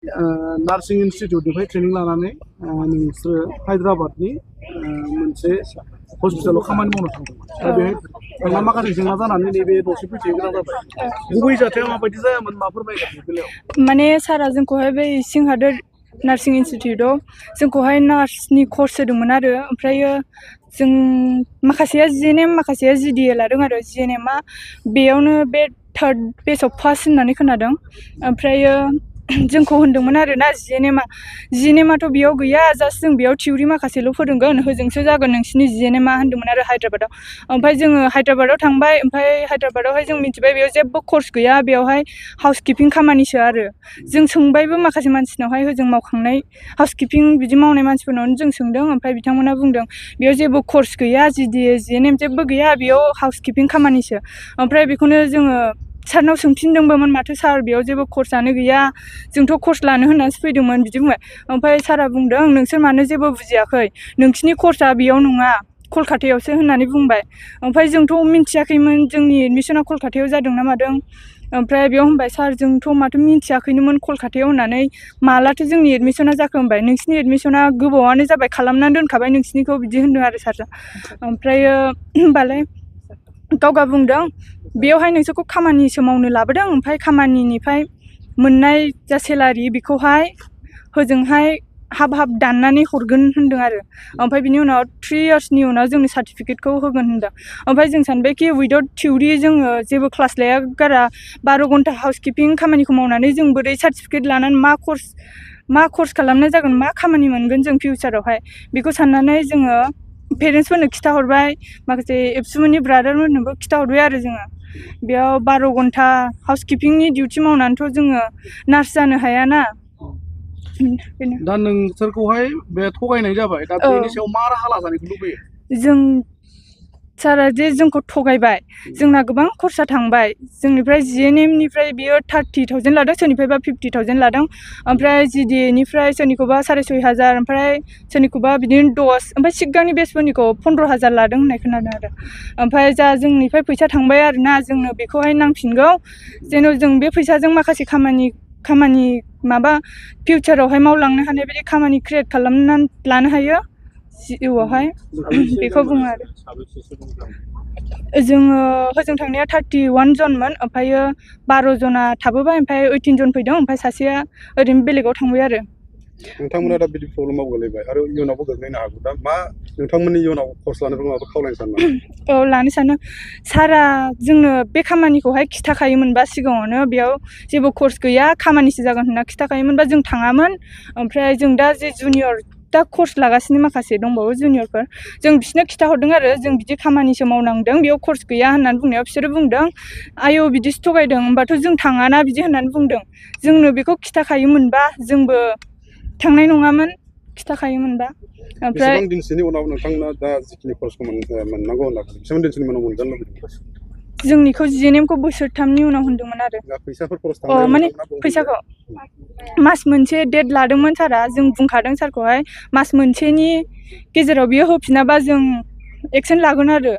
nursing इनस्टिट्यूटनिफ्राय training लानानै नोंसोरो हायद्राबादनि मोनसे हस्पिटालाव खामानि मावनो थांदोंमोन दा बेहाय नोंहा माखासे जेंना जानानै नैबे दसे फैथ'नो गोनां जाबाय गुबै जाथाया माबायदि जायामोन मा फोरमायगोन बे बेलायाव माने सारा जोंखौहाय बे इसिं हादोर नार्सिं इनस्टिट्यूटआव जोंखौहाय नार्सनि कर्स होदोंमोन आरो ओमफ्रायो जों माखासेया जिएनएम माखासेया जिडिए लादों आरो जिएनएमआ बेयावनो बे थार्ड बेसआव फार्स्ट होननानै खोनादों ओमफ्रायो जोंखौ होनदोंमोन आरो ना जिएनएमआथ' बेयाव गैया जास्ट जों बेयाव थिउरि माखासेल' फोरोंगोन होजोंसो जागोन नोंसिनि जिएनएमआ होनदोंमोन आरो हायद्राबादाव ओमफ्राय जोङो हायद्राबादाव थांबाय ओमफ्राय हायद्राबादावहाय जों मिथिबाय बेयाव जेबो कर्स गैया बेयावहाय हाउसकिपिं खामानिसो आरो जों सोंबायबो माखासे मानसिनावहाय होजों मावखांनाय हाउसकिपिं बिदि मावनाय मानसिफोरनावनो जों सोंदों ओमफ्राय बिथांमोना बुंदों बेयाव जेबो कर्स गैया जिडिए जिएनएम जेबो गैया बेयाव हाउसकिपिं खामानिसो ओमफ्राय बेखौनो जोङो सारनाव सोंफिनदोंबोमोन माथो सार बेयाव जेबो कर्सआनो गैया जोंथ' कर्स लानो होननानैसो फैदोंमोन बिदि बुंबाय ओमफ्राय सारा बुंदों नोंसोर मानो जेबो बुजियाखै नोंसिनि कर्सआ बेयाव नङा कलकातायावसो होननानै बुंबाय ओमफ्राय जोंथ' मिन्थियाखैमोन जोंनि एडमिसना कलकातायाव जादों ना मादों ओमफ्राय बेयाव होनबाय सार जोंथ' माथो मिन्थियाखैनोमोन कलकातायाव होननानै मालाथो जोंनि एडमिसना जाखो होनबाय नोंसिनि एडमिसना गोबावानो जाबाय खालामनानै दोनखाबाय नोंसिनिखौ बिदि होनदों आरो सारआ ओमफ्रायो होनबालाय गावगा बुंदों बेयावहाय नोंसोरखौ खामानिसो मावनो लाबोदों ओमफ्राय खामानिनिफ्राय मोननाय जा सेलारि बेखौहाय होजोंहाय हाब दाननानै हरगोन होनदों आरो ओमफ्राय बिनि उनाव 3 इयार्सनि उनाव जोंनि सार्टिफिकेटखौ होगोन होनदों ओमफ्राय जों सानबायखि उइदाउट थिउरि जोङो जेबो क्लास लाया गारा 12 घन्टा हाउसकिपिं खामानिखौ मावनानै जों बोरै सार्टिफिकेट लानानै मा कर्स खालामनाय जागोन मा खामानि मोनगोन जों फिउचारावहाय बेखौ साननानै जोङो पेरेन्टसफोरनो खिथाहरबाय माखासे एबसुमोननि ब्रादारमोननोबो खिथाहरबाय आरो जोङो बेयाव 12 घन्टा हाउसकिपिंनि डिउटि मावनानैथ' जोङो नार्स जानो हायाना दा नोंसोरखौहाय बे थगायनाय जाबाय दा बेनि सायाव मा राहा लाजानायखौ लुबैयो जों सारा जे जोंखौ थगायबाय जोंना गोबां खरसा थांबाय जोंनिफ्राय जिएनएमनिफ्राय बियो 30,000 लादों सोरनिफ्रायबा 50,000 लादों ओमफ्राय जिडिएनिफ्राय सोरनिखौबा 6,500 ओमफ्राय सोरनिखौबा बिदिनो 10 ओमफ्राय सिगांनि बेचफोरनिखौ 15,000 लादों होननाय खोनादों आरो ओमफ्राय जा जोंनिफ्राय फैसा थांबाय आरोना जोंनो बेखौहाय नांफिनगौ जेन' जों बे फैसाजों माखासे खामानि माबा फिउचारावहाय मावलांनो हानाय बायदि खामानि क्रिएट खालामनानै लानो हायो जिउआवहाय बेखौ बुङो आरो जोङो होजों थांनाया 31 जनमोन ओमफ्रायो 12 जना थाबोबाय ओमफ्राय 18 जन फैदों ओमफ्राय सासेया ओरैनो बेलेगाव थांबाय आरो नोंथांमोना दा बिदि प्रब्लेमाव गोलैबाय आरो इयुनावबो गोग्लैनो हागौ दा मा नोंथांमोननि इयुनाव कर्स लानोबो माबा खावलायनो सानो औ लानो सानो सारा जोंनो बे खामानिखौहाय खिथाखायोमोनबा सिगाङावनो बेयाव जेबो कर्स गैया खामानिसो जागोन होनना खिथाखायोमोनबा जों थाङामोन ओमफ्राय जों दा जे जुनियर दा कर्स लागासिनो माखासे दंबावो जुनियरफोर जों बिसोरनो खिथाहरदों आरो जों बिदि खामानिसो मावनांदों बेयाव कर्स गैया होननानै बुंनायाव बिसोरो बुंदों आयौ बिदिसो थगायदों होमबाथ' जों थाङाना बिदि होननानै बुंदों जोंनो बेखौ खिथाखायोमोनबा जोंबो थांनाय नङामोन खिथाखायोमोनबा ओमफ्राय बेसेबां दिनसोनि उनाव नोंथांमोना दा जिखिनि कर्सखौ मोननांगौ होनना बेसेबां दिनसोनि उनाव मोनजानो लुबैदों जोंनिखौ जिएनएमखौ बोसोरथामनि उनाव होनदोंमोन आरो फैसाफोर खरस थांनायाव माने फैसाखौ मास मोनसे डेट लादोंमोन सारा जों बुंखादों सारखौहाय मास मोनसेनि गेजेराव बियो होफिनाबा जों एक्सन लागोन आरो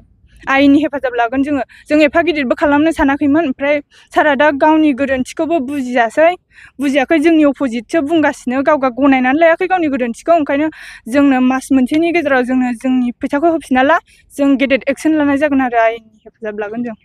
आयेननि हेफाजाब लागोन जों एफा गिदिरबो खालामनो सानाखैमोन ओमफ्राय सारा दा गावनि गोरोन्थिखौबो बुजियाखै जोंनि अपोजिटसो बुंगासिनो गाव गनायनानै लायाखै गावनि गोरोन्थिखौ ओंखायनो जोंनो मास मोनसेनि गेजेराव जोंनो जोंनि फैसाखौ होफिनाला जों गेदेर एक्सन लानाय जागोन आरो आयेननि हेफाजाब लागोन जों